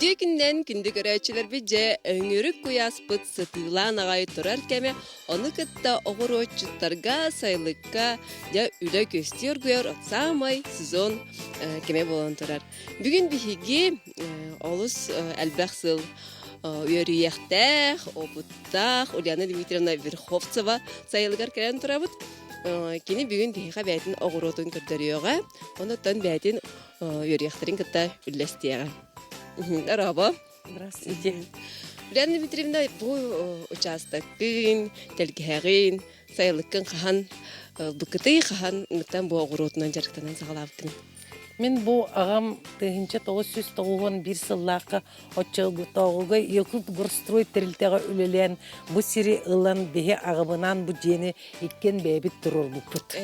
Үтүө күннэн күндү көрөөччүлэрбит дьэ өҥүрүк куйааспыт сытыылаан аҕай турар кэмэ, ону кытта оҕуруотчуттарга, сайылыкка дьэ үлэ күөстүү оргуйар саамай сезон кэмэ буолан турар. Бүгүн биһиги олус элбэх сыл үөрүйэхтээх, опыттаах Ульяна Дмитриевна Верховцева сайылыгар кэлэн турабыт. Кини бүгүн биһиэхэ бэйэтин оҕуруотун көрдөрүөҕэ, онуттан бэйэтин үөрүйэхтэрин кытта үллэстиэҕэ. Дорообо. Здравствуйте. Ульяна Дмитриевна, бу учаастаккын, тэлгэһэҕин, сайылыккын хаһан быкытый хаһан ыттан бу оҕуруотунан дьарыктанан саҕалаабыккын? Мин бу аҕам 1991 сыллаахха оччотооҕуга Якут горстрой тэрилтэҕэ үлэлээн бу сири ылан биһи аҕабынаан бу дьиэни иккиэн бэйэбит туруорбуппут.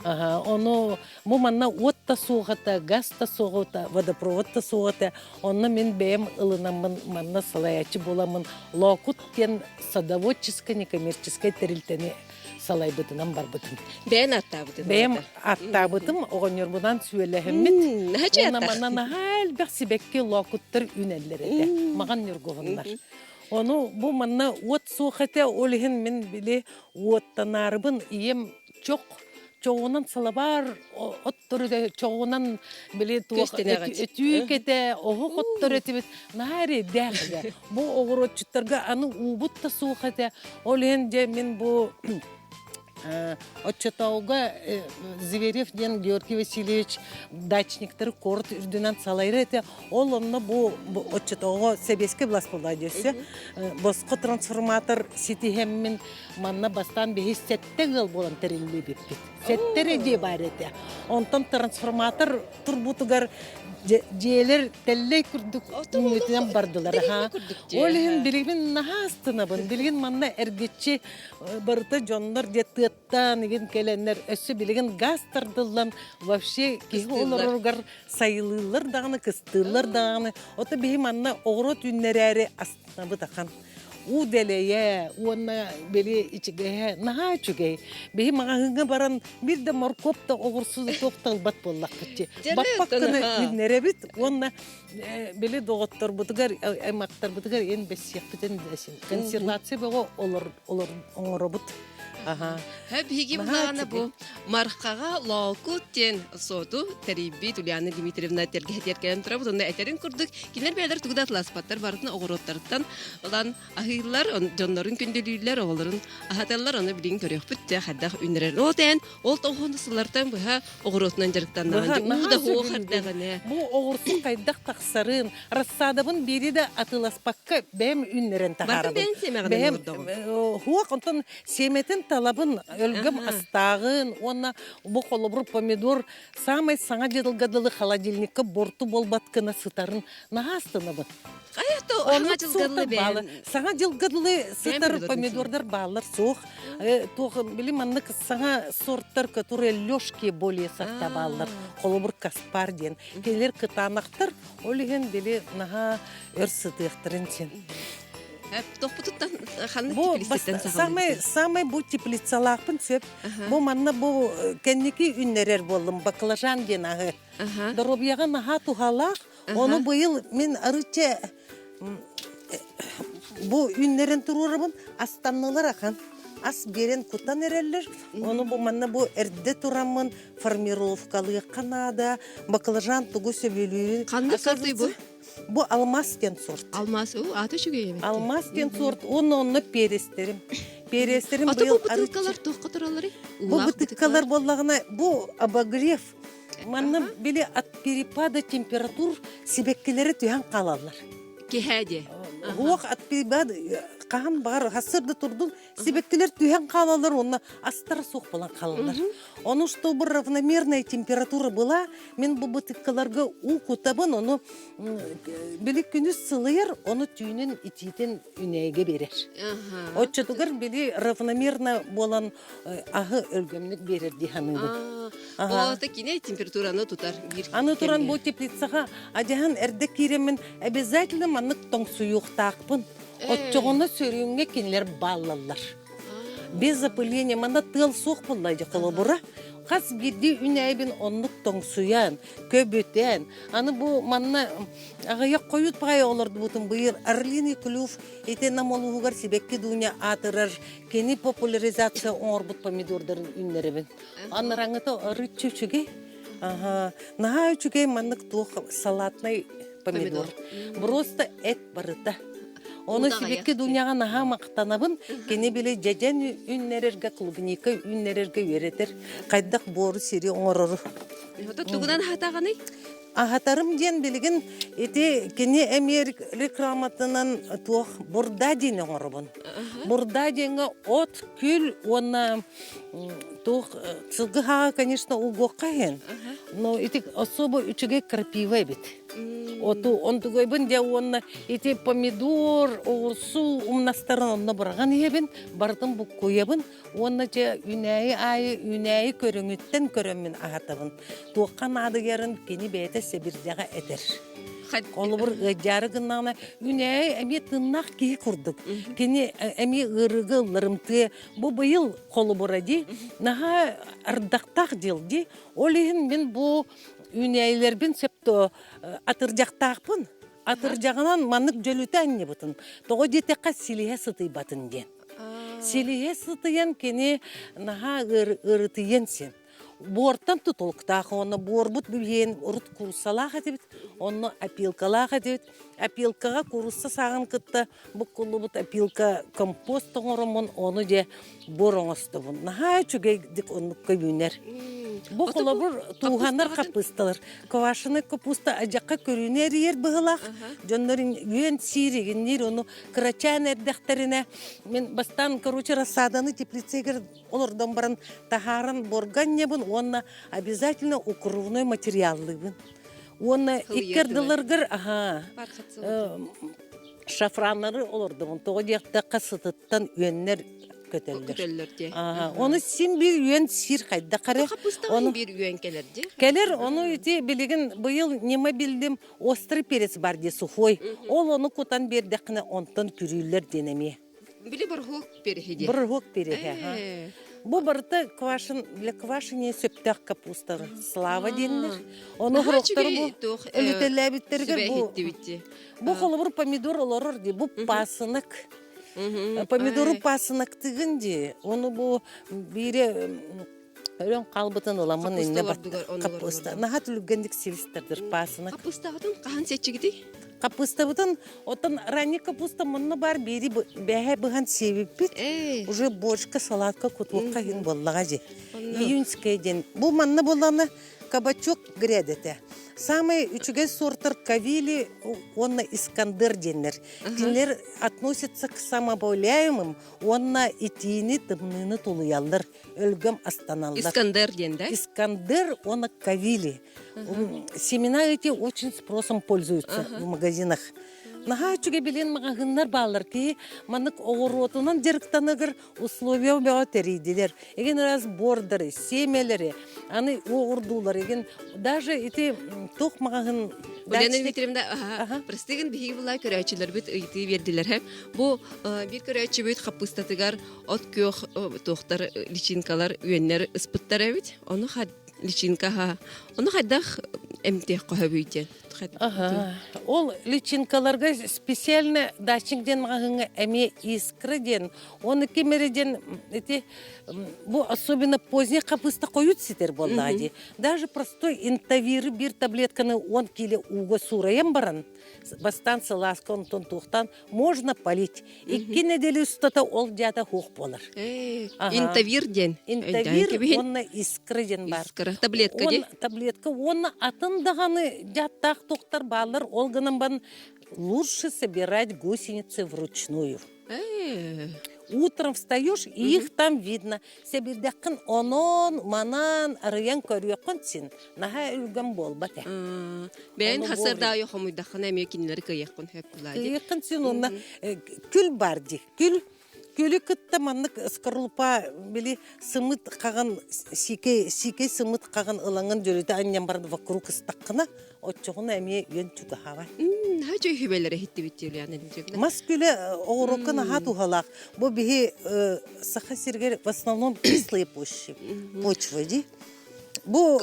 Аха, ону бу манна уот да суох этэ, газ да суох этэ, водопровод да суох этэ. Онно мин бэйэм ылынаммын манна салайааччы буоламмын Лоокут диэн садоводческай некоммерческай тэрилтэни салайбытынан барбытым. Бэйэн аттаабытын. Бэйэм аттаабытым, оҕонньорбунан сүөлэһэммит. Уонна манна наһаа элбэх сибэкки лоокуттар үүнэллэр этэ. Маҕан ньургуһуннар. Ону бу манна уот суох этэ, ол иһин мин били уоттанаарыбын ийэм чох чоҕунан салабаар оттор чоҕунан били туох өтүүк этэ, оһох оттор этибит. Наһаа эрэйдээх этэ. Бу оҕуруотчуттарга аны уубут да суох этэ. Ол иһин дьэ мин бу оччотооҕуга Зверев диэн Георгий Васильевич дачниктары куорат үрдүнэн салайар этэ. Ол онно бу оччотооҕу сэбиэскэй власть буолла өссө босхо трансформатор ситиһэммин манна бастаан биһи сэттэ ыал буолан тэриллибиппит. Сэттэ эрэ дьиэ баар этэ. Онтон трансформатор турбутугар дьиэлэр тэллэй курдук үүнүүтүнэн бардылар. Ол иһин билигин наһаа астынабын. Билигин манна эргиччи барыта дьоннор дьэ тыаттаан игин кэлэннэр өссө билигин газ тардыллан вообще киһи олороругар сайылыыллар даҕаны кыстыыллар даҕаны. Ото биһи манна оҕуруот үүннэрээри астынабыт ахан. Уу дэлэйэ уонна били ичигэһэ наһаа үчүгэй. Биһи маҕаһыыҥҥа баран биир да моркуоп да оҕурсу да туох да ылбат буоллахпыт дии. Баппакканы үүннэрэбит уонна били доҕотторбутугар, аймактарбытыгар эн бэссиэхпитин дэсин. Консервация бөҕө олор олор оҥоробут. Аха. Һэ биһиги булаҕына бу Мархаҕа Лоокут диэн суоту тэрийбит Ульяна Дмитриевна тэлгэһэтигэр кэлэн турабыт. Онно этэрин курдук, кинилэр бэйэлэр тугу да атыласпаттар, барытын оҕуруоттарыттан ылан аһыыллар, дьоннорун күндүлүүллэр, оҕолорун аһаталлар. Ону билигин көрүөхпүт, дьэ хайдах үүннэрэр. Ол тээн, ол тоҕуһун сыллартан быһа оҕуруотунан дьарыктаннаҕын, уу да хуох эрдэҕинэ. Бу оҕурсу хайдах тахсарын, рассадабын биири да атыыласпакка бэйэм үүннэрэн таһаарабын. Бэйэм сиэмэҕинэн Бэйэм хуох, онтон Сиэмэтин талабын, өлгөм астааҕын уонна бу холобур помидор саамай саҥа дьылга дылы холодильникка борту буолбат гына сытарын наһаа астынабын. Саҥа дьылга дылы бэйэн Саҥа дьылга дылы сытар помидордар бааллар суох. Туох били маннык саҥа сорттар, которые лёжки более сорта бааллар. Холобур Каспар диэн. Кинилэр кытаанахтар, ол иһин били наһаа өр сытыахтарын син. Тохпутуттан ханнык теплицаттан Самый самый бу теплицалаахпын сөп. Бу манна бу кэнники үннэрэр буоллум баклажан диэн аһы. Доруобуйаҕа наһаа туһалаах. Ону быйыл мин арычча бу үннэрин туруорабын астаннылар ахан. Ас биэрэн кутан эрэллэр. Ону бу манна бу эрдэ тураммын формировкалыахха наада. Баклажан тугу сөбүлүүрүн. Ханнык сордуй бу? Бу алмаз диэн сорт. Алмаз, уу, аата үчүгэй эбит. Алмаз диэн сорт уонна онно перестерим. Перестерим Ата бу бытыылкалар туохха туралларый? Бу бытыылкалар буоллаҕына, бу обогрев. Манна били от перепада температур сибэккилэри түһэн хаалаллар. Киһээ диэ. Уох от перепада хаһан баҕар сырды турдун сибэккилэр түһэн хаалаллар уонна астара суох буолан хаалаллар. Ону чтобы равномерная температура была, мин бу бытыккаларга уу кутабын, ону били күнүс сылыйар, ону түүнүн итиитин үнэйгэ берер. Оччотугар били равномерно буолан аһы өлгөмнүк берер дии саныыбын. О, кине температураны тутар. Аны туран бу теплицаҕа адьаһан эрдэ киирэммин обязательно маннык тоҥсуйуохтаахпын. Оччоҕуна сөрүүҥҥэ кинилэр бааллаллар. Без запыления манна тыал суох буолла дьэ холобура. Хас биирдии үүнээйибин оннук тоҥсуйан, көбүтэн, аны бу манна аҕыйах хойут баҕайы олордубутум быйыл Орлиный клюв ити Нам улууһугар сибэкки дууня аатырар кини популяризация оҥорбут помидордарын үүннэрэбин. Анарааҥҥыта арыыччы үчүгэй. Аха, наһаа үчүгэй маннык туох салатнай помидор. Просто эт барыта. Ону сибэкки Дуняҕа наһаа махтанабын. Кини били дьэдьэн үүннэрэргэ, клубника үүннэрэргэ үөрэтэр. Хайдах буору сири оҥорору. Тугунан аһатаҕыный? Аһатарым диэн билигин ити кини эмиэ рекламатынан туох бурда диэн оҥоробун. Бурда диэҥҥэ от, күл уонна туох сылгы хааҕа, конечно, угуохха иһин. Но ити особо үчүгэй крапива эбит. Оту онтугайбын дьэ уонна ити помидор, оҕурсу умнастарын онно быраҕан иһэбин, барытын буккуйабын уонна дьэ үүнээйи аайы үүнээйи көрүҥүттэн көрөммүн аһатабын. Туохха наадыйарын кини бэйэтэ сэбирдэҕэ этэр. Холобур, ыадьаары гыннаҕына, үүнээйи эмиэ тыыннаах киһи курдук. Кини эмиэ ыарыыга ылларымтыа. Бу быйыл холобура дии, наһаа ардахтаах дьыл дии. Ол иһин мин бу үүнээйилэрбин сөптөө атырдьахтаахпын. Атырдьаҕынан маннык дьөлүтэ анньыбытын. Тоҕо диэтэххэ силиһэ сытыйбатын диэн. Силиһэ сытыйан кини наһаа ыарытыйан син. Буортан тутулуктаах уонна буорбут бүһүөн урут кууруссалаах этибит, онно опилкалаах этибит. Опилкаҕа куурусса сааҕын кытта буккуллубут опилка компост оҥороммун ону дьэ буор оҥостобун. Наһаа үчүгэйдик оннукка үүнэр. Бу холобур тууһанар хаппыысталар. Квашеный капуста адьакка көрүүнү эрийэр быһылаах. Дьоннор үөн сиир игинниир ону кырачаан эрдэхтэринэ мин бастаан короче рассаданы теплицегер олордон баран таһааран буорга анньабын уонна обязательно укрывной материаллыыбын. Уонна икки ардыларгар аха шафраннары олордубун. Тоҕо диэхтэххэ сытыттан үөннэр көтөллөр. Көтөллөр дии. Ону син биир үөн сиир хайдах эрэ. Хаппыстаҕын биир үөн кэлэр дии. Кэлэр, ону ити билигин быйыл ньыма биллим острый перец бар дии сухой. Ол ону кутан биэрдэххинэ онтон күрүүллэр диэн эмиэ. Били борһуок переһи диye. Борһуок переһи, аха. Бу барыта квашен, для квашения сөптөөх капустары. Слава диэннэр. Ону хорохтору бу өлүтэлээбиттэригэр бу бу холобур помидор олорор дии. Бу пасынок. Помидору пасыноктыгын дии. Ону бу биире өлөн хаалбытын ыламмын инне капуста. Наһаа түлүггэнник силистэрдир пасынок. Капустаҕытын хаһан сеччигитий? Капустабытын оттон ранний капуста мунна бар биири бэһэ быһан сиэбиппит. Уже борщка, салатка кутуохха иһин буоллаҕа дии. Июньская диэн. Бу манна буоллаҕына кабачок грядэтэ. Самый үчүгэй сортар Кавили уонна Искандер диэннэр. Кинилэр относятся к самообавляемым уонна итиини, тымныыны тулуйаллар, өлгөм астаналлар. Искандер диэн да? Искандер уонна Кавили. Семена эти очень спросом пользуются в магазинах. Наһаа үчүгэй билин маҕаһыыннар бааллар киһи маннык оҕуруотунан дьарыктаныгар условия бөҕө тэрийдилэр. Эгин раз бордары, семялары, аны уоҕурдуулар эгин даже ити туох маҕаһын Лена Дмитриевна, простыгын биһиги булай көрөөччүлэрбит ыйытыы биэрдилэр. Бу биир көрөөччүбүт хаппыыстатыгар от күөх туохтар личинкалар үөннэр ыспыттар эбит. Ону личинка ону хайдах эмтиэх хоһобүй диэн. Ол личинкаларга специально дачник диэн маҕаһыыҥҥа эмиэ искра диэн, оны ким эрэ диэн ити бу особенно поздний хапыста хойут ситэр буоллаҕа дии. Даже простой интавиры биир таблетканы 10 кило ууга суурайан баран, бастаан сылааска онтон туохтаан можно полить. Икки неделя устата ол дьаата хуох буолар. Интавир диэн. Интавир уонна искра диэн бар. Искра. Таблетка дии. Таблетка уонна атын даҕаны дьааттаах туохтар бааллар. Ол гынан баран лучше собирать гусеницы вручную. Утром встаешь, и их там видно. Сэбирдэххин онон, манан арыйан көрүөххүн син. Наһаа өлгөм буолбат ээ. Бэйэн хасардаайы хомуйдаххына эмиэ кинилэри кыайыаххын сөп булаа дии. Кыайыаххын син уонна күл бар дии. Күл күлү кытта маннык скорлупа били сымыт хаҕын сиикэй сиикэй сымыт хаҕын ылаҥын дьөрүтэ анньан баран вокруг ыстаххына оччоҕуна эмиэ үөн чугаһаабат. Наһаа үчүгэй сүбэлэри иһиттибит Юлиана Дмитриевна. Мас күлэ оҕурокка наһаа туһалаах. Бу биһи Саха сиригэр в основном кислые почвы, почвы дии. Бу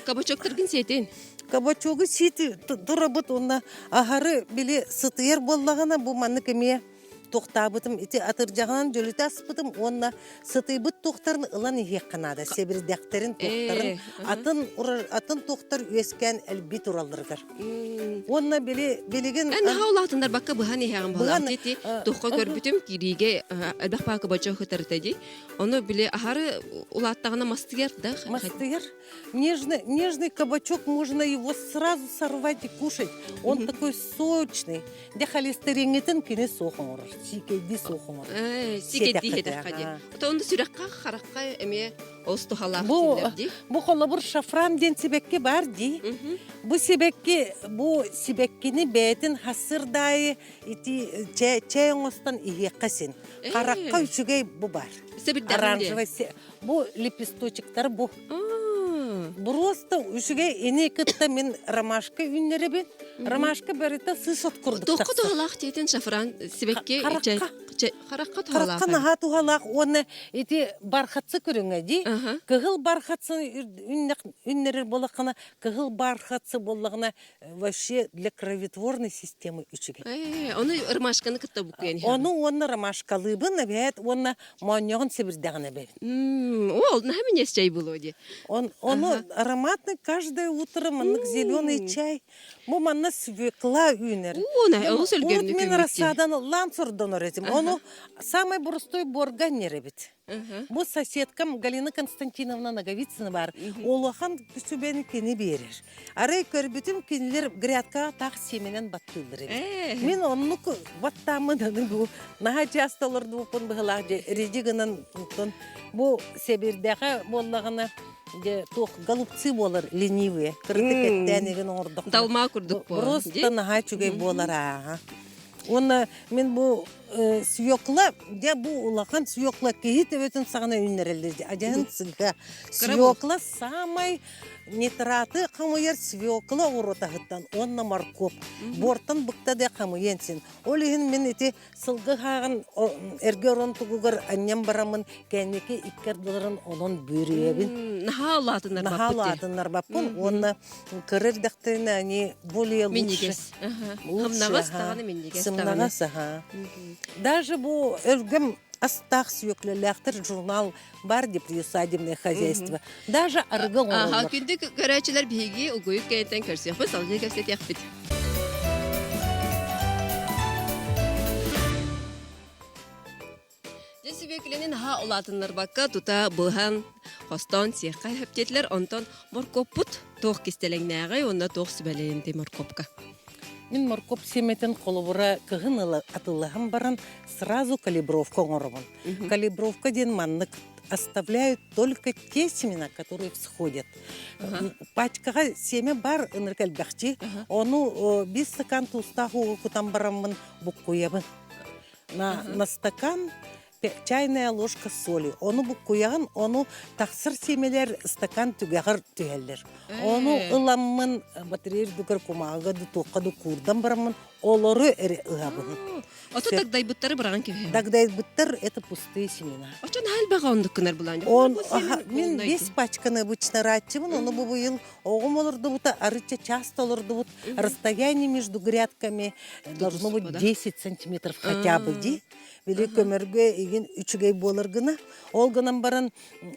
Кабачоктаргын сиэтин. Кабачогу сиити турабыт уонна аһары били сытыйар буоллаҕына бу маннык эмиэ туохтаабытым ити атырдьаҕынан дьөлүтэ аспытым уонна сытыйбыт туохтарын ылан иһиэххэ наада сэбирдэхтэрин туохтарын атын атын туохтар үөскээн элбии туралларыгар уонна били билигин Эн наһаа улаатыннарбакка быһан иһэҕин быһан ити туохха көрбүтүм киириигэ элбэх паакы бочо хытарыта дии ону били аһары улааттаҕына мастыгар да мастыгар Нежный, нежный кабачок, можно его сразу сорвать и кушать. Он такой сочный. Де холестериҥҥитин кини суох оҥорор. Сиикэйдии суох оҥорор. Сиикэйдии хетэххэ дии. Оттон сүрэххэ, харахха эмиэ олус туһалаах Бу, бу холобур шафран диэн сибэкки бар дии. Бу сибэкки, бу сибэккини бэйэтин хассырдаайы ити чэй оҥостон иһиэххэ син. Харахха үчүгэй бу бар. Оранжевый Бу лепесточектар бу. Просто үчүгэй ини кытта мин ромашка үүннэрэбин. Ромашка барыта сыс от курдук Туохха туһалаах диэтин шафран сибэкки Харахха. Харахха туһалаах. Харахха наһаа туһалаах уонна ити бархатцы көрүҥэ дии. Кыһыл бархатцы үннэрэр буоллаххына, кыһыл бархатцы буоллаҕына вообще для кроветворной системы үчүгэй. Э, ону ромашканы кытта буккуйан иһэҕин. Ону уонна ромашкалыыбын эбээт уонна моонньоҕун сибирдэҕин эбэбин. Ол, наһаа минньигэс чай буолуо дии. Он, ону ароматный каждое утро маннык зеленый чай. Бу манна свекла үүнэр. Олус өлгөмнүк Урут мин рассадан лаан сордонор этим. Ону самый простой борга эбит. Бу соседкам Галина Константиновна Ноговицына бар. Улахан сүбэни кини биэрэр. Арай көрбүтүм кинилэр грядкаҕа таах сиэмэнэн баттыыллар эбит. Мин оннук баттааммын аны бу наһаа часто олордубуппун быһылаах дьэ реди гынан онтон бу сэбирдэхэ буоллаҕына дьэ туох голубцы буолар ленивые кырытык эттээн игин оҥордоххуна Далма курдук буолар. Просто наһаа үчүгэй буолар ааха. Уонна мин бу свекла, дьэ бу улахан свекла киһи төбөтүн саҕана үүннэрэллэр адьаһын сыыһа. Свекла самай нитраты хамыйар свекла оҕуруотаһыттан уонна моркуоп. Буортан быкта да хамыйан син. Ол иһин мин ити сылгы хааҕын эргэ орон тугугар анньан бараммын кэнники икки ардыларын онон бүрүйэбин. Наһаа улаатыннар Наһаа улаатыннарбаппын уонна кыра эрдэхтэринэ они более лучше. Минньигэс. Сымнаҕас даҕаны минньигэс Сымнаҕас, аха. Даже бу өлгөм астаах сүөклэлээхтэр журнал бар деп приусадебное хозяйство. Даже арыгы оҥороллор. Аха, күндү көрөөччүлэр биһиги угуйук кэнниттэн көрсүөхпүт, салгыы кэпсэтиэхпит. Дьэ сүбүөкүлэни наһаа улаатыннарбакка тута быһан, хостоон сиэххэ сөптиэтилэр. Онтон моркуоппут туох кистэлэҥнээҕий уонна туох сүбэлэйинтэй моркуопка? Мин моркуоп сиэмэтин холобура кыһын ыла атыылаһан баран сразу калибровка оҥоробун. Калибровка диэн маннык оставляют только те семена, которые всходят. Пачкаҕа семя бар ынырык элбэхчи. Ону биир стакан туустаах ууга кутан бараммын буккуйабын. На, на стакан чайная ложка соли. Ону буккуйаҕын, ону тахсар сиэмэлэр стакан түгэҕэр түһэллэр. Ону ыламмын батарея үрдүгэр кумааҕыга да туохха да куурдан бараммын олору эрэ ыһабын. Ото дагдайбыттары быраҕан кэбиһэбин. Дагдайбыттар это пустые семена. Очон элбэҕэ оннук гынар булаан. Он мин весь пачканы обычно ратчыбын, ону бу быйыл оҕом олордубута арычча часто олордубут. Расстояние между грядками должно быть 10 сантиметров хотя бы ди. Били көмөргө игин үчүгэй буолар гына. Ол гынан баран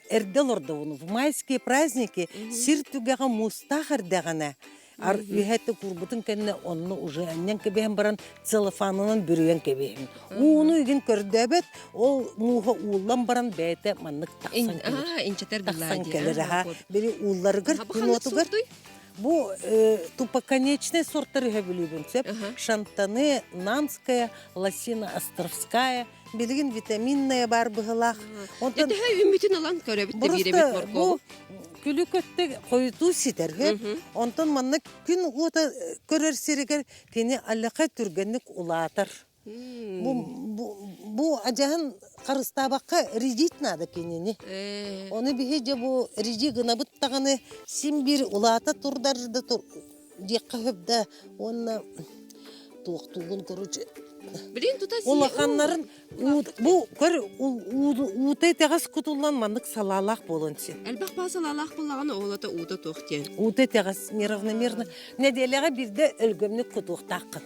эрдэ олордобуну. В майские праздники сир түгэҕэ муустаах эрдэҕинэ ар үһэтэ курбутун кэннэ онно уже анньан кэбиһэн баран целлофанынан бүрүйэн кэбиһин. Ууну игин көрдөбөт, ол мууһа ууллан баран бэйэтэ маннык тахсан кэлэр. Тахсан кэлэр аха. Били уулларыгар күн уотугар Бу тупоконечный сорттар үһэ бүлүүбүн сөп. Шантаны, Нанская, Лосина Островская, билигин витаминная бар быһылаах. Онтон Төһө үүммүтүн ылан көрөбүт да биэрэбит моркуобу. Бу күлү көттө хойутуу ситэр. Онтон манна күн уота көрөр сиригэр кини аллаха түргэнник улаатар. Бу, бу, бу адьаһын харыстаабакка редить надо кинини. Ону биһи дьэ бу реди гынабыт даҕаны син биир улаата турдар да диэххэ сөп да уонна туохтуугун короче Билин тута улаханнарын Бу көр уута итэҕэс кутуллан маннык салаалаах буолуон син. Элбэх баа салаалаах буоллаҕына оҕолото уута туох диэн. Уута итэҕэс неравномерно. Нэдиэлэҕэ биирдэ өлгөмнүк кутуохтааххын.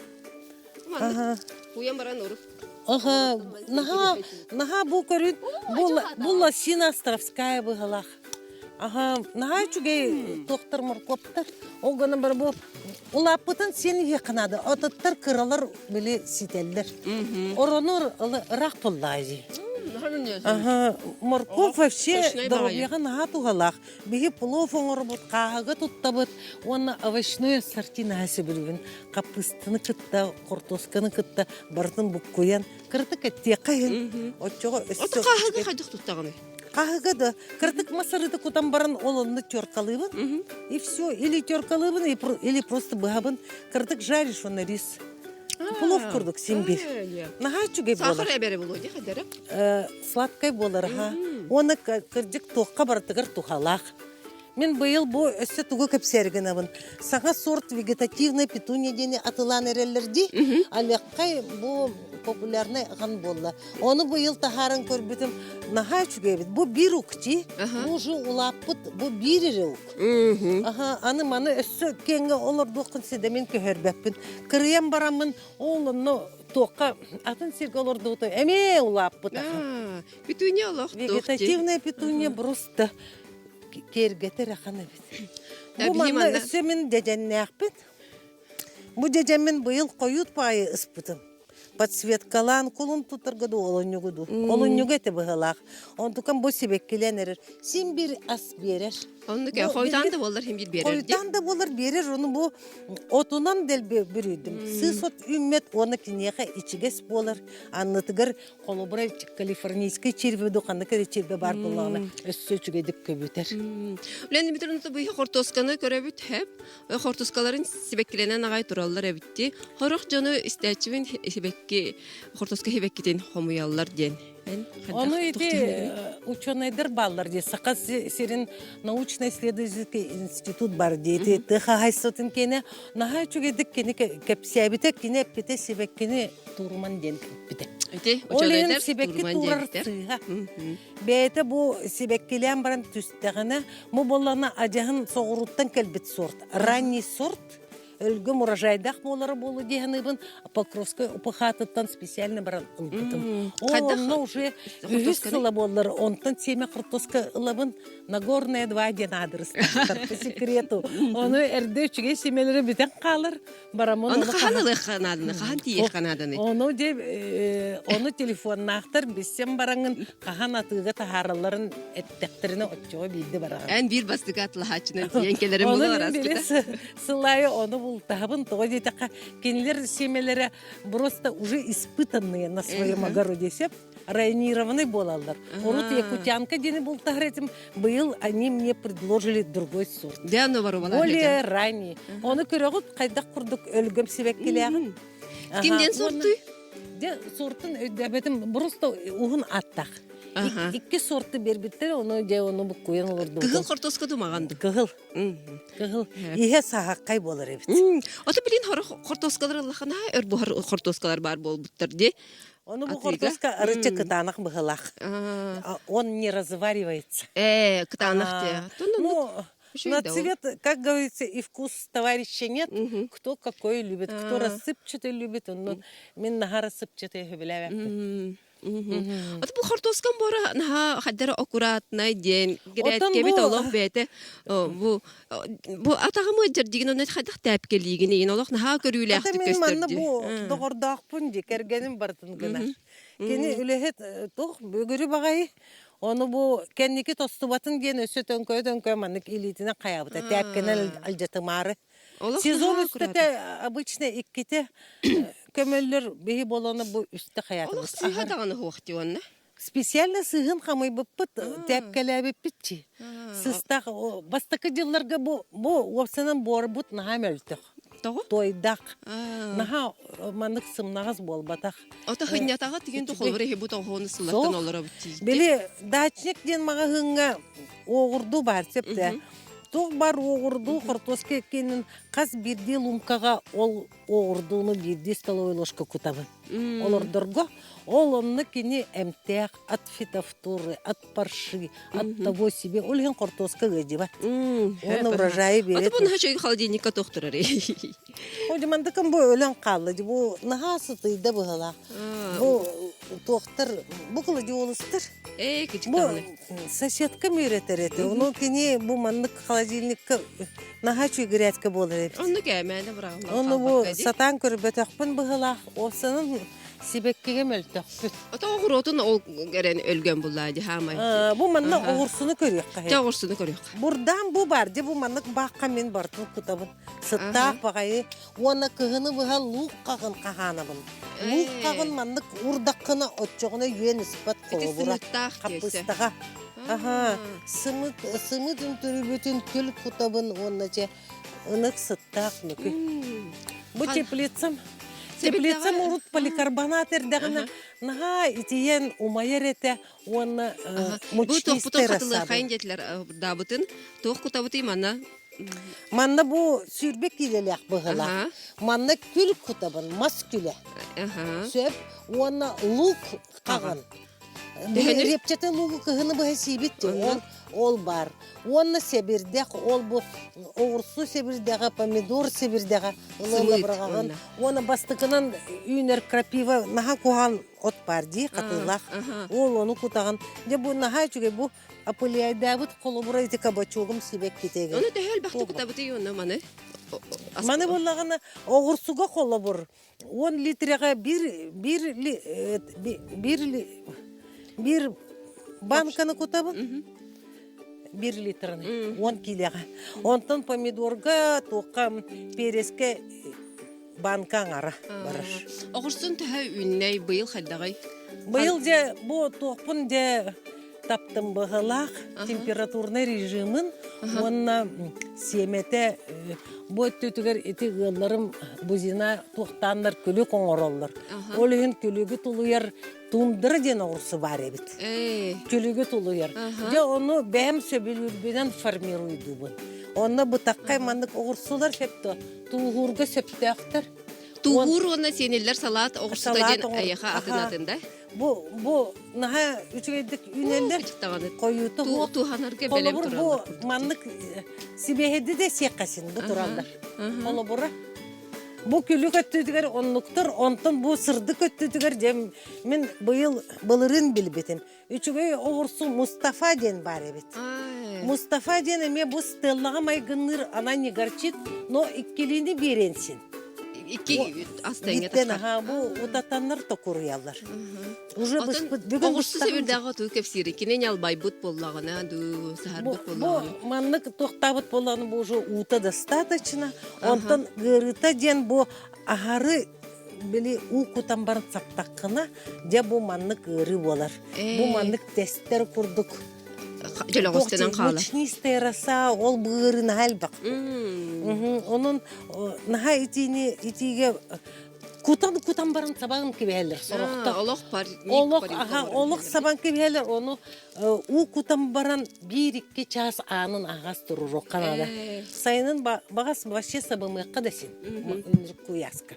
Маннык уйан баран урук. Аха, наһаа, наһаа бу көрүн, бу, бу лосина Островская быһалаах. Аха, наһаа үчүгэй туохтар моркуоптар. Ол гынан баран бу улааппытын сиэн иһиэххэ наада. Ототтор кыралар били ситэллэр. Оронур ыраах буоллаа дии. Аха, моркуоп вообще доруобуйаҕа наһаа туһалаах. Биһи плов оҥоробут, хааһыга туттабыт уонна овощной ассорти наһаа сөбүлүүбүн. Хаппыыстаны кытта, хортуосканы кытта барытын буккуйан кыратык эттиэххэ иһин. Оччоҕо өссө Ото хааһыга хайдах туттаҕыный? Хаһыга да кыратык мас арыыта кутан баран ол онно теркалыыбын. И все, или теркалыыбын, или просто быһабын. Кыратык жаришь уонна рис. Плов курдук син биир. Наһаа үчүгэй буолар. Сахар эбэри буолуо дии хайдара? Сладкай буолар аха. Уонна кырдьык туохха барытыгар туһалаах. Мин быйыл бу өссө тугу кэпсээри гынабын. Саҥа сорт вегетативная петуния диэни атылаан эрэллэр дии. Алеххай бу популярнай ахан буолла. Ону быйыл таһааран көрбүтүм наһаа үчүгэй эбит. Бу биир ук дии. Бу уже улааппыт, бу биир эрэ ук. Аха, аны маны өссө киэҥҥэ олордуоххун сидэмин көһөрбөппүн. Кырыйан бараммын ол онно туохха атын сиргэ олордубутум эмиэ улааппыт ахан. Петуния олох Вегетативная петуния просто киэргэтэр ахан эбит. Бу манна өссө мин дьэдьэннээхпит. Бу дьэдьэммин быйыл хойут паайы ыспытым. Подсветкалаан кулун тутарга дуу, олунньугу дуу. Олунньугу этэ быһалаах. Онтукам бу сибэккилээн эрэр. Син биир ас биэрэр. Оннук хойутаан да буоллар син биир биэрэр. Хойутаан да буоллар биэрэр. Ону бу отунан дэлби бүрүйдүм. Сыыс от үүммэт уонна киниэхэ ичигэс буолар. Аннытыгар холобура калифорнийскай червь дуу ханнык эрэ червь баар буоллаҕына өссө үчүгэйдик көбүтэр. Үлэн бүтүрүн быйы хортуосканы көрөбүт хэп. Хортускаларын сибэккилэнэн аҕай тураллар эбитти. Хорох дьону истээччибин сибэкки хортуска сибэккитин хомуйаллар диэн. Ону ити ученыйдар бааллар дии. Саха сирин научно-исследовательский институт бар дии. Ити тыа хаһаайыстыбатын киэнэ наһаа үчүгэйдик кини кэпсээбитэ, кини эппитэ сибэккини тууруман диэн эппитэ. Ити Ол иһин сибэкки туурар сыыһа. Бэйэтэ бу сибэккилээн баран түстэҕинэ, бу буоллаҕына адьаһын соҕурууттан кэлбит сорт, ранний сорт, өлгөм урожайдаах буолара буолуо дии саныыбын Покровскай УПХ-тыттан специально баран ылбытым. Ол онно уже үһүс сыла буоллар, онтон семя хортуоска ылабын Нагорная 2 диэн аадырыстаахтар по секрету. Ону эрдэ үчүгэй семелери бүтэн хаалар. Барамын Ону хаһан ылыахха нааданы, хаһан тиийиэххэ нааданы? Ону де ону телефоннаахтар билсэн бараҥын хаһан атыыга таһааралларын эттэхтэринэ оччоҕо биирдэ бараҕын. Эн биир бастакы атлаһааччынан тиийэн кэлэрин Ону булар мин били аспыта. сылайы ону бултаһабын тоҕо диэтэххэ кинилэр сиэмэлэрэ просто уже испытанные на своем огороде сөп районированный буолаллар. Урут якутянка диэни бултаһар этим, быйыл они мне предложили другой сорт. Более ранний. Ону көрөҕүт хайдах курдук өлгөм сибэккилээҕин. Ким диэн сортуй? Дьэ, сортун өйдөөбөтүм, просто уһун аттах. Икки сорты бербиттэр, ону дьэ ону буккуйан олордубутум. Кыһыл хортуоска думаҕан Кыһыл. Кыһыл. Иһэ саһаххай буолар эбит. Ото билин хортуоскалар ыллахана өр буһар хортуоскалар баар буолбуттар дии. Ону бу хортуоска арычча кытаанах быһылаах. Он не разваривается. Э, кытаанах те. Ну, на цвет, как говорится, и вкус товарища нет. Кто какой любит, кто рассыпчатый любит, он мин наһаа рассыпчатый сөбүлээбэппин. Ото бу хортуоскам бора наһаа хаддара аккуратнай диэн гирээткэбит олох бэйэтэ бу бу атаҕым ыалдьар дигин онно хайдах тээпкэлиигин игин олох наһаа Ата көрүүлээхтик мин манна көстөр дии. бу доҕордоохпун дии кэргэним барытын гынар. Кини үлэһит туох бүгүрү баҕайы ону бу кэнники тостубатын диэн өссө төҥкөйө-төҥкөйө маннык илиитинэн хайаабыта тээпкэнэн алдьатымаары. Олох Сезон наһаа үстэтэ обычно иккитэ көмөллөр биһи болону бу үстэ Олох хайаатыбыт. сыыһа даҕаны суох дии уонна. Специально сыыһын хамыйбыппыт, тээпкэлээбиппит чи. Сыстах бастакы дьылларга бу бу уопсанан буорбут наһаа мөлтөх. Тоҕо? Туойдах. Наһаа маннык сымнаҕас буолбатах. Ото хынньатаҕа тигин тухолбар иһи бу тоҕону сыллартан олоробут тиийди. Били дачник диэн маҕаһыыҥҥа уоҕурдуу баар сөптө. Туох бар уоҕурдуу хортуоска иккиэнин хас биирдии луҥкаҕа ол уоҕурдууну биирдии столовой ложка кутабын. Олордорго ол онно кини эмтээх от фитофторы, от парши, от того себе. Ол иһин хортуоска ыалдьыбат. Уонна урожайы А биэрэ то бу наһаа үчүгэй холодильникка тохторор. Мандыкым бу өлөн хаалла бу наһаа сытыйда быһалаах. Бу туохтар бу кладиолустар. Ээ кичик Бу соседкам үөрэтэр этэ. Ону кини бу маннык холодильникка наһаа үчүгэй грядка буолар эбит. Оннук ээ мээнэ быраҕыллан Ону бу хаалбакка дии. сатаан көрбөтөхпүн быһылаах. Осанын сибэккигэ мөлтөхпүт. Ото оҕуруотун ол эрэн өлгөн буллаа дии хаамай. Бу манна оҕурсуну көрүөххэ. Чэ оҕурсуну көрүөххэ. Бурдаан бу бар дии бу маннык баахха мин бартын кутабын. Сыттаах баҕайы уонна кыһыны быһа луук хаҕын хаһаанабын. Луук хаҕын маннык уурдаххына оччоҕуна үөн ыспат холобура. Хаппыстаҕа. Аха, сымыт сымыт үҥтүрүбүтүн күл кутабын уонна чэ ынык сыттаах нүкү. Бу теплицам Теплицам урут поликарбонат эрдэҕинэ наһаа итийэн умайар этэ уонна Бу туохпутун хатылыаххайын диэтилэр даабытын туох кутабытый манна Манна бу сүүрбэ киилэлээх быһыылаах. Манна күл кутабын, мас күлэ. Сөп. Уонна лук хаҕын. Репчатый лугу кыһыны быһа сиибит ол, ол бар. Уонна сэбирдэх, ол бу оҕурсу сэбирдэҕэ, помидор сэбирдэҕэ ылылла быраҕаҕын. Уонна бастакынан үүнэр крапива наһаа куһаҕан от баар дии, хатыылаах. Ол ону кутаҕын. Дьэ бу наһаа үчүгэй бу Апылиайдаабыт холобура ити кабачогум сибэккитигэр. Ону төһө элбэхтик кутабытый онно маны? Маны буоллаҕына оҕурсуга холобур 10 литрэҕэ биир биир биир биир банканы кутабын. Биир литраны, 10 киилэҕэ. Онтон помидорга, туохха перецкэ банка аҥара барар. Оҕурсун төһө үүннэй быйыл хайдаҕый? Быйыл дьэ бу туохпун дьэ таптым быһылаах температурнай режимин уонна сиэмэтэ бу өттүтүгэр ити ыалларым бузина туохтааннар күлүк оҥороллор. Ол иһин күлүгү тулуйар тундра диэн оҕурсу баар эбит. Күлүгү тулуйар. Дьэ ону бэйэм сөбүлүүрбүнэн формируйдуубун. Онно бытаххай маннык оҕурсулар сөптө тууһуурга сөптөөхтөр. Тууһуур уонна сиэниллэр салаат оҕурсута диэн эйиэхэ атын атын да? Бу бу наһаа үчүгэйдик үүнэллэр. Хойуута Туһанарга бэлэм Холобур бу маннык сибиэһэйди да сиэххэ син бу тураллар. Холобура бу күлүк өттүтүгэр оннуктар, онтон бу сырдык өттүтүгэр дьэ мин быйыл былырыын билбитим. Үчүгэй оҕурсу Мустафа диэн баар эбит. Мустафа диэн эмиэ бу Стеллаҕа майгынныыр она не горчит, но иккилиини биэриэн син. Икки ас тэҥҥэ Биттэн аха бу утатаннар токуруйаллар. Уже быспыт бүгүн Оҕурсу сэбирдэҕи туу кэпсиир. Кини ньалбайбыт буоллаҕына дуу, саһарбыт буоллаҕына. Бу маннык туохтаабыт буоллаҕына бу уже уута достаточно. Онтон ыарыыта диэн бу аһары били уу кутан баран саптаххына, дьэ бу маннык ыарыы буолар. Бу маннык тестер курдук дьөлөҕөстөнөн хаалар. Мучнистая роса ол быыры наһаа элбэх. Онон наһаа итиини итиигэ кутан-кутан баран сабан кэбиһэллэр сорохтор. Олох пар Олох аха олох сабан кэбиһэллэр ону уу кутан баран биир-икки чаас аанын аһаҕас туруруохха наада. Сайынын баҕас вообще сабымыахха да син куйааска.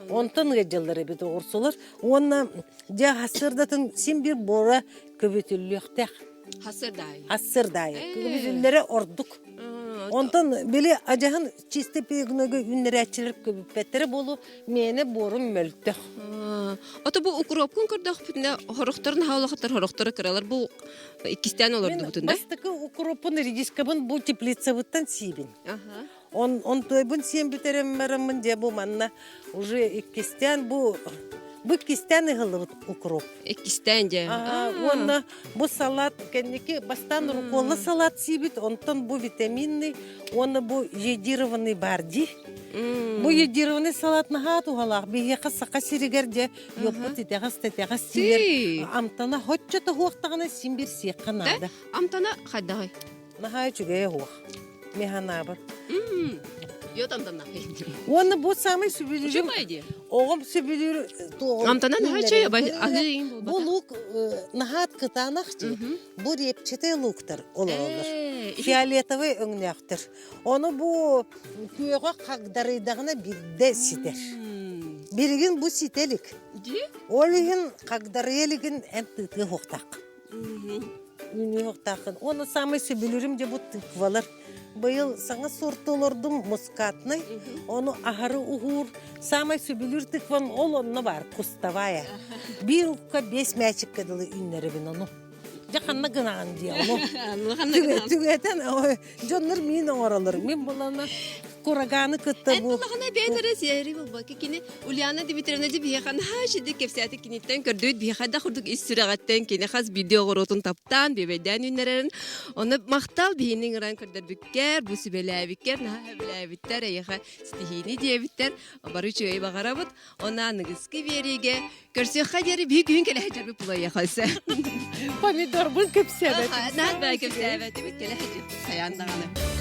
Онтон ыалдьаллар эбит оҕурсулар. Уонна дьэ хассырдатын син биир буора көбүтүллүөхтээх. Хассырдаайы. Хассырдаайы. Көбүтүллэрэ ордук. Онтон били адьаһын чистый перегнойга үүннэрээччилэр көбүппэттэрэ буолуо миэнэ буорум мөлтөх. Ото бу укропкун көрдөхпүтүнэ хорохторун хаалахтар хорохторо кыралар бу иккистээн олордубутун да? Бастакы укроппун редискабын бу теплицабыттан сиибин. Он онтуойбун сиэн бүтэрэммэраммын дьэ бу манна уже иккистээн бу бу иккистээн ыһыллыбыт укроп. Иккистээн дьэ. Уонна бу салат кэнники бастаан руккола салат сиибит, онтон бу витаминный уонна бу йодированный бар дии. Бу йодированный салат наһаа туһалаах. Биһиэхэ Саха сиригэр дьэ йоппут итэҕэс-тэтэҕэс сиэр амтана хоччо тоһуохтаҕына син биир сиэххэ наада. Амтана хайдаҕый? Наһаа үчүгэй оһуох. Механаабар. Йод амтанна. Уонна бу самый сөбүлүүрүм оҕом сөбүлүүр туоҕум. Амтанан наһаа аһыы Бу лук наһаат кытаанах дии. Бу репчатый луктар олороллор. Фиолетовый өҥнөөхтөр. Ону бу күөҕэ хагдарыйдаҕына бирдэ ситэр. Билигин бу ситэ илик. Ол иһин хагдарыйа илигин эн тыытыа суохтаах. Үүнүөхтааххын. Уонна саамай сөбүлүүрүм дьэ бу тыквалар. Быйыл саҥа сорты олордум мускатный. Ону аһары уһуур. Саамай сөбүлүүр тыквам ол онно баар, кустовая. Биир укка биэс мээчиккэ дылы үүннэрэбин ону. Дьэ ханна гынаҕын диэ ону. Түгэтэн дьоннор миин оҥороллор. Мин булана кураганы кытта Эн бу буллаҕына бэйэтэрэ сиэри булбакка кини Ульяна Дмитриевна дьэ биһиэхэ наһаа үчүгэй кэпсээтэ киниттэн көрдүбүт биһиэхэ да курдук ис сүрэҕиттэн кини хас биирдии оҕуруотун таптаан бүөбэйдээн үүннэрэрин онно махтал биһини ыҥыран көрдөрбүккэр бу сүбэлээбиккэр наһаа сөбүлээбиттэр эйиэхэ ситиһиини диэбиттэр бары үчүгэй баҕарабыт онно аныгыскы биэриигэ көрсүөххэ диэри биһи күһүн кэлэ сылдьарбыт булайыаха өссө Помидорбун кэпсээбэтим. Наһаа кэпсээбэтибит кэлэ сылдьыбыт сайаан даҕаны.